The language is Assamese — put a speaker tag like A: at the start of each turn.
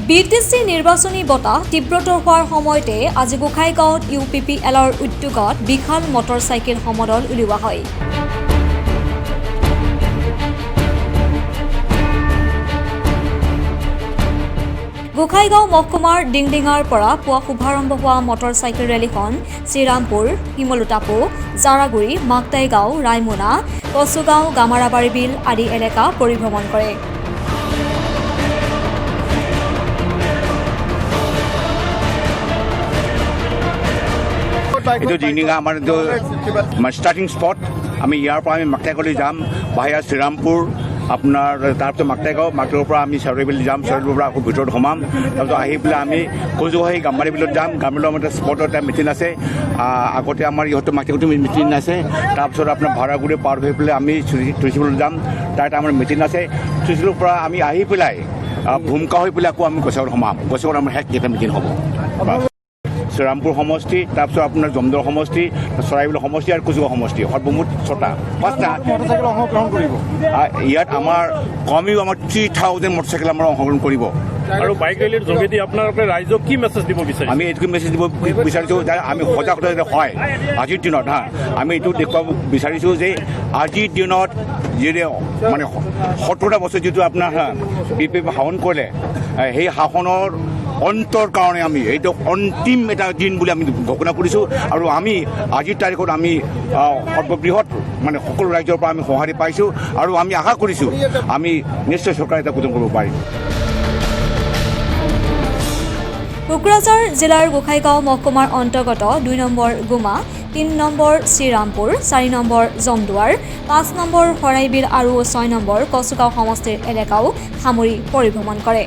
A: বিটিচি নিৰ্বাচনী বতাহ তীব্ৰতৰ হোৱাৰ সময়তে আজি গোসাইগাঁৱত ইউপিপিএলৰ উদ্যোগত বিশাল মটৰ চাইকেল সমদল উলিওৱা হয়। গোসাইগাঁও মহকুমাৰ ডিংডিঙাৰ পৰা পুৱা শুভাৰম্ভ হোৱা মটৰ চাইকেল ৰেলীখন শ্ৰীৰামপুৰ, শিমলুটাপু, জাৰাগুৰি, মাকটাইগাঁও, ৰায়মোনা, কচুগাঁও, গামাৰাবাৰী বিল আদি এলেকা পৰিভ্ৰমণ কৰে।
B: এইটো ডিংডিঙা আমাৰ এইটো ষ্টাৰ্টিং স্পট। আমি ইয়াৰ পৰা আমি মাকটাইগাঁৱলৈ যাম, বাহিৰা শ্ৰীৰামপুৰ আপোনাৰ, তাৰপিছত মাকটাইগাঁও, মাকটাইগাঁৱৰ পৰা আমি চেৰবিল যাম, চেৰবিলৰ পৰা আকৌ ভিতৰত সোমাম। তাৰপিছত আহি পেলাই আমি কজুহাই গাম্বাৰী বিলত যাম। গাম্বাৰী আমাৰ স্পটত এটা মিটিং আছে। আগতে আমাৰ ইহঁতৰ মাকটাইগাঁৱতো মিটিং আছে। তাৰপিছত আপোনাৰ ভাড়াগুৰি পাৰ হৈ পেলাই আমি তুলসীবিলত যাম, তাত আমাৰ মিটিং আছে। তুলসীবিলৰ পৰা আমি আহি পেলাই ভুমকা হৈ পেলাই আকৌ আমি গোসাইগাঁৱত সোমাম। গোসাইগাঁৱত আমাৰ শেষ এটা মিটিং হ'ব। শ্ৰীৰামপুৰ সমষ্টি, তাৰপিছত আপোনাৰ জমদৰ সমষ্টি, চৰাইবিল সমষ্টি আৰু কচুগাঁও সমষ্টি, সৰ্বমুঠ ছটা পাঁচটা
C: মটৰচাইকেল অংশগ্ৰহণ কৰিব।
B: ইয়াত আমাৰ কমেও আমাৰ 3000 মটৰচাইকেল আমাৰ অংশগ্ৰহণ কৰিব।
D: আৰু বাইক ৰেলীৰ যোগেদি আপোনালোকে ৰাইজক কি মেছেজ দিব বিচাৰিছে?
B: আমি এইটো মেছেজ দিব বিচাৰিছোঁ যে আমি সজাগতা যাতে হয় আজিৰ দিনত। হা, আমি এইটো দেখুৱাব বিচাৰিছোঁ যে আজিৰ দিনত যিটো মানে 70টা বছৰ যিটো আপোনাৰ হা বিপিএফ শাসন কৰিলে, সেই শাসনৰ অন্তৰ কাৰণে আমি এইটো অন্তিম এটা দিন বুলি আমি ঘোষণা কৰিছোঁ। আৰু আমি আজিৰ তাৰিখত আমি সৰ্ববৃহৎ মানে সকলো ৰাজ্যৰ পৰা আমি সঁহাৰি পাইছোঁ আৰু আমি আশা কৰিছোঁ আমি নিশ্চয় চৰকাৰ এটা গঠন কৰিব পাৰিম।
A: কোকৰাঝাৰ জিলাৰ গোসাইগাঁও মহকুমাৰ অন্তৰ্গত 2 number Guma, 3 number Sriramapur, 4 number Jamduar, 5 number Saraibil আৰু 6 নম্বৰ কচুগাঁও সমষ্টিৰ এলেকাও সামৰি পৰিভ্ৰমণ কৰে।